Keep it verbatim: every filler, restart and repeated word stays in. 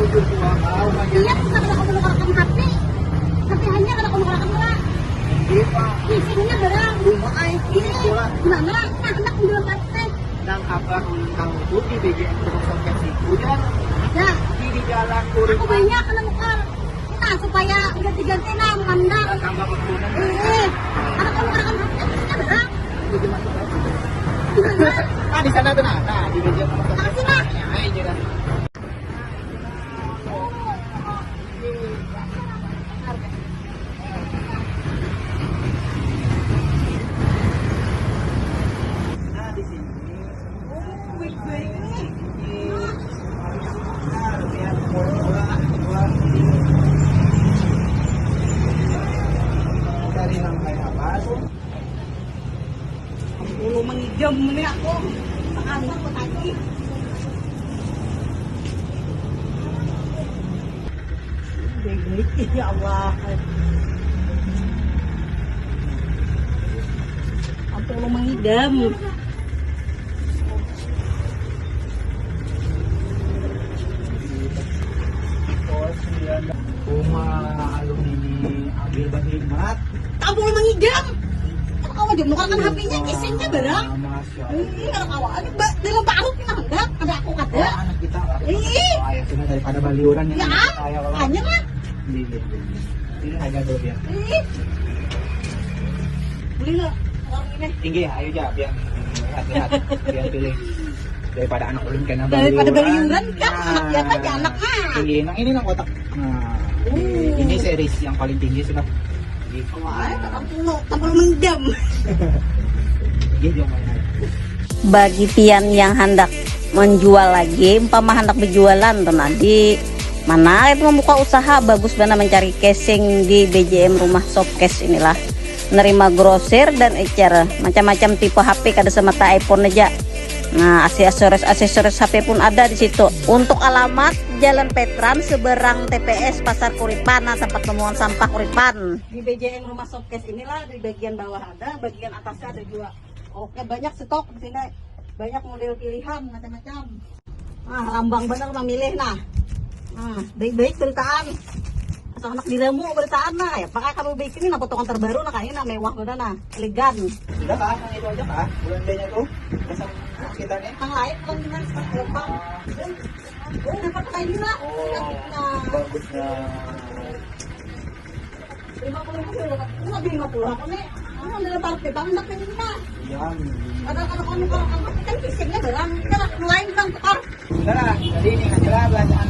Iya, kita kada kawa menukarakan H P. H P hanya kada kawa menukarakan lah. Iya, Pak. Casingnya barang. Rumah ai, ini sekolah. Di mana? Nah, hendak menjual P T. Nang kabar ulun tahu tu di B J M Rumah Sokes itu, Jar. Ada. Di, di jalan Aku Purba. Banyak kena nukar. Nah, supaya ganti-ganti nah, mandang. Tambah keturunan. Iya. Ada kamu orang H P, casingnya barang. Di mana? Ah, di sana tuh, nah. Nah, di B J M Rumah Sokes. Makasih, Pak. Nah, ini dah. Dari nang kayak apa tuh? Ulu mengidam ni aku. Sekarang aku tadi. Baik-baik, ya Allah. Aku ulu mengidam. Rumah alun ini ambil berkhidmat. Kamu mengidam. Kamu aja menukar H P-nya, casingnya barang. Ini kalau kawa ada ba- dalam parut kita hendak ada aku kada. Oh, anak kita lah. Ih. Oh, ya sudah, daripada baliuran ya. Ya, hanya lah. Ini, ini, ini. Ini harga tuh ya. Ih. Beli lah orang ini. Tinggi ya, ayo aja biar lihat-lihat, biar pilih. Daripada anak ulun kena baliuran. Daripada baliuran, kan anak dia aja anak, ah. Tinggi. Nah, ini nang kotak. Nah, ini series yang paling tinggi sudah. Wah, tampulu, tampulu mengidam. Bagi pian yang handak menjual lagi, umpama handak berjualan tuh, nah, di mana itu membuka usaha, bagus banar mencari casing di B J M Rumah Sokes inilah. Nerima grosir dan ecer, macam-macam tipe H P, kada semata iPhone aja. Nah, aksesoris-aksesoris H P pun ada di situ. Untuk alamat, Jalan Petran, seberang T P S Pasar Kuripan, nah, tempat pembuangan sampah Kuripan. Di B J M Rumah Sokes inilah, di bagian bawah ada, bagian atasnya ada juga. Oke, banyak stok di sini. Banyak model pilihan macam-macam. Ah, lambang benar memilih nah. Ah, baik-baik beritaan. Asal anak diramu beritaan nah. Ya, pakai kalau baik ini nah potongan terbaru nah, kayak nah mewah benar nah, elegan. Sudah kah? Yang itu aja kah? Bulan B-nya tuh. Pasang kita nih. Yang lain belum gimana? Gampang. Oh, dapat kayak gini lah. Oh, nah, bagusnya. Lima puluh ribu dapat. Lebih lima puluh apa nih? Ini udah dapat kita hendak kayak gini lah. Iya. Ada kalau kamu kalau kamu kan casingnya barang, kita lain bang tukar. Sudah lah, jadi ini aja lah belanjaan.